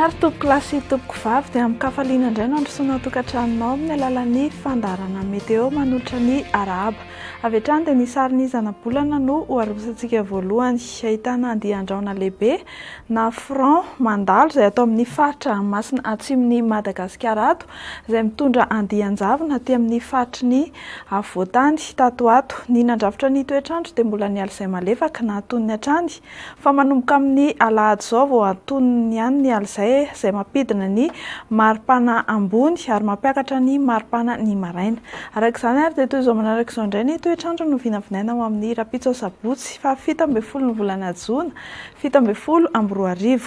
ary tompoko lahy sy tompoko vavy dia amin-kafaliana indray no androsoana ao tokantranonao amin'ny alalan'ny fandaharana météo manolotra ny arahaba. Avy hatrany dia ny sarin'ny zanabolana no ho arosantsika voalohany. Ahitana andian-drahona lehibe na front mandalo izay atao amin'ny faritra ranomasina atsimon'i Madagasikara ato izay mitondra andian-javona aty amin'ny faritry ny afovoantany tato ho ato. Ny nandrafitra ny toetr'andro dia mbola ny alizay malefaka na antonony hatrany fa manomboka amin'ny alahady izao vao antonony ihany ny alizay izay mampidina ny maripana ambony ary mampiakatra ny maripana ny maraina. Araka izany ary dia toy izao manaraka izao indray ny toetr'andro no vinavinaina ho amin'ny rahampitso asabotsy faha 17 ny volana jona 2017.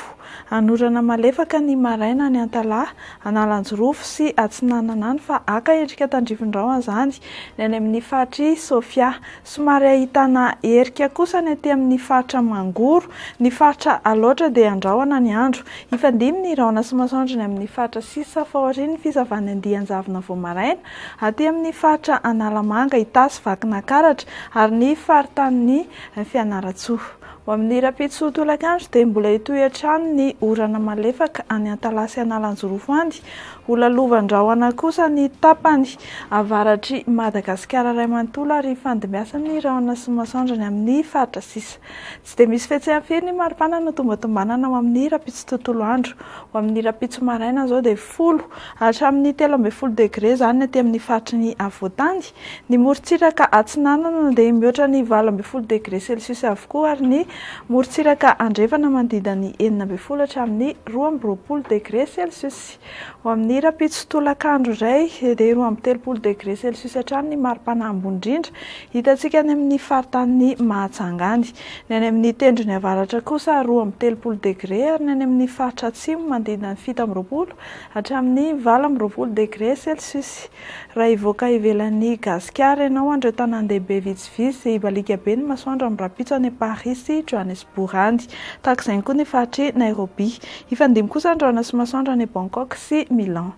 Hanorana malefaka ny maraina any Antalaha, Analanjirofo sy Atsinanana any fa haka endrika tandrifin-drahona izany ny any amin'ny faritr'i Sofia. Somary ahitana erika kosa ny aty amin'ny faritra Mangoro. Ny faritra Alaotra dia andrahona ny andro. Hifandimby ny rahona sy masoandro ny amin'ny faritra sisa fa aorian'ny fizavan'ny andian-javona vao maraina aty amin'ny faritra Analamanga, Itasy, Vakinankaratra ary ny faritanin'i Fianarantsoa. Ho amin'ny rahampitso tolakandro dia mbola hitohy hatrany ny orana malefaka any Antalaha sy Analanjirofo any. Ho lalovan-drahona kosa ny tapany avaratr'i Madagasikara iray manontolo ary hifandimbiasan'ny rahona sy masoandro ny amin'ny faritra sisa. Tsy dia misy fihetseham firy ny maripana no tombatombanana ho amin'ny rahampitso tontolo andro. Ho amin'ny rahampitso maraina izao dia 10 hatramin'ny 13 degre izany ny aty amin'ny faritry ny afovoantany. Ny morontsiraka atsinanana dia mihoatra ny 18 degre celsius avokoa ary ny morontsiraka andrefana manodidina ny 16 hatramin'ny 22 degre celsius. Ho amin'ny rahampitso tolakandro indray dia 32 degre celsius hatrany ny maripana ambony indrindra hitantsika any amin'ny faritanin'i Mahajanga any. Ny any amin'ny tendrony avaratra kosa 32 degre ary ny any amin'ny faritra atsimo manodidina ny 27 hatramin'ny 28 degre celsius. Raha hivoaka ivelan'i Gasikara ianao an'ireo tanàn-dehibe vitsivitsy dia hibaliaka be ny masoandro amin'ny rahampitso any Paris sy Johannesburg any. Tahaka izay koa ny faritr'i Nairobi. Hifandimby kosa ny rahona sy masoandro any Bangkok sy Milan.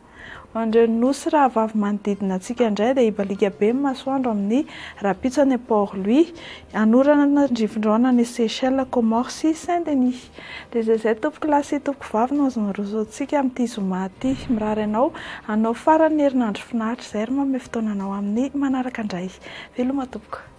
Ho an'ireo nosy rahavavy manodidina antsika indray dia hibaliaka be ny masoandro amin'ny rahampitso any Port Louis. Hanorana tandrifin-drahona any Seychelles, Comores sy Saint Denis. Dia izay izay tompoko lahy sy tompoko vavy no azo narosoantsika amin'ity zoma ity. Mirary anao hanao faran'ny herinandro finaritra izay ary manome fotoana anao amin'ny manaraka indray. Veloma tompoko.